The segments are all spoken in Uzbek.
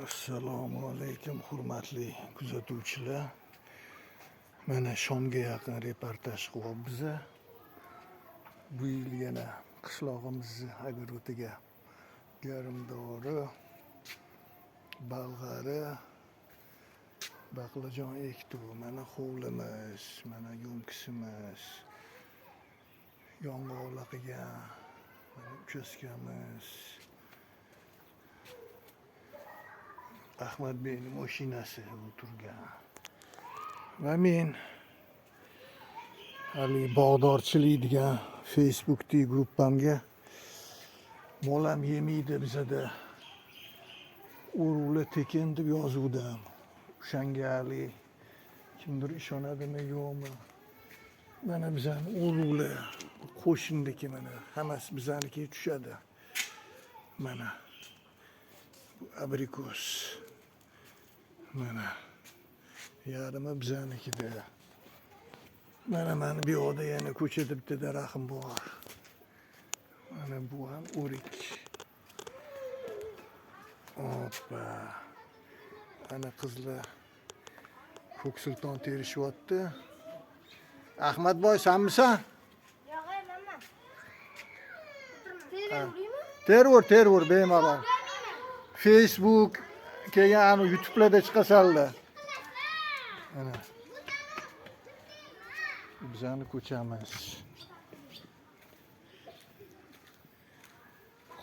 Assalomu alaykum, hurmatli kuzatuvchilar. Mana shomga yaqin reportaj qilyapmiz. Bu yil yana qishlog'imizni огород iga garmdori, balg'ari, baqlajon ekdi. Mana hovlimiz, mana yo'nkisimiz, yong'oqlar qilgan, mana uchastkamiz. Ahmadbeyni mashinasi bu turgan. Va men haligi bog'dorchilik degan Facebookdagi gruppamga mol ham yemaydi bizada. O'ruvlar tekin deb yozuvdim. O'shanga haligi kimdir ishonadimi, yo'qmi? Mana bizani o'ruvlar, qo'shniki mana hammasi bizanikiga tushadi. Mana bu abrikos. Mana yarmi bizanikida. Mana bu yoqda yana ko'chada bitta daraxtim bor. Mana bu ham o'rik. Oppa. Ana qizlar ko'ksulton terishyapti. Ahmadboy, sanmisan? Yo'q, manman. Teraveraymi? Teraver, teraver bemalol. Facebook, keyin anu YouTube'larda chiqasanlar. Mana. Bizani ko'chamiz.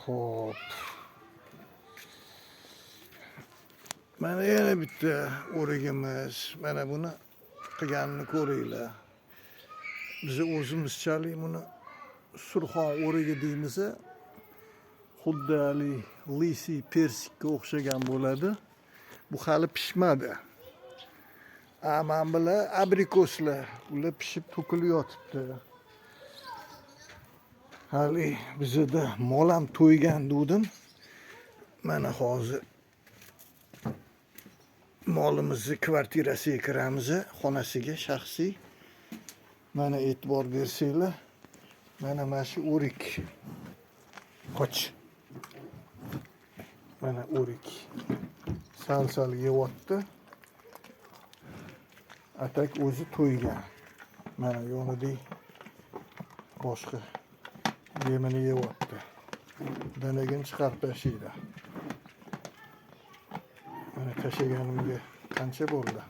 Xo'p. Mana yana bitta o'rigimiz. Mana buni qilganini ko'ringlar. Biz o'zimizchalik buni surxon o'rigi deymiz. Xuddi haligi lisiy persikka o'xshagan bo'ladi. Bu hali pishmadi. A mana bular abrikoslar. Ular pishib to'kilib yotibdi. Hali bizada mol ham to'ygan dedim. Mana hozir molimizni kvartirasiga kiramiz, xonasiga shaxsiy. Mana e'tibor bersanglar, mana shu o'rik. Qoch. Mana o'rik. Sal-sal yeyapti. Atak o'zi to'ygan. Mana yonida boshqa yemini yeyapti. Danagini chiqarib tashlaydi. Mana tashlaganimga qancha bo'ldi?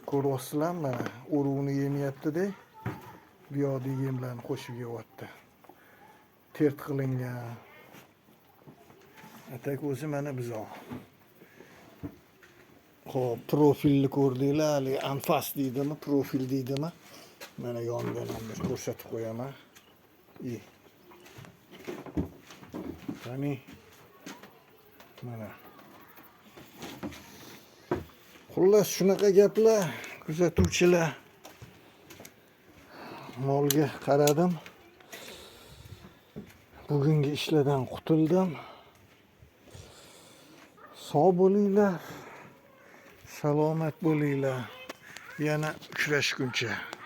Ko'ryapsizlarmi? Mana o'ruvini yemayapti-da. Bu yoqdagi yemlarni qo'shib yeyapti. Tert qilingan. Atak o'zi mana buzoq. Xo'p, profilni ko'rdinglar, haligi anfas deydimi, profil deydimi? Mana yonidan ham bir ko'rsatib qo'yaman. I. Qani. Mana. Xullas shunaqa gaplar, kuzatuvchilar. Molga qaradim. Bugungi ishlardan qutuldim. Sog' bo'linglar. Salomat bo'linglar. Yana uchrashguncha.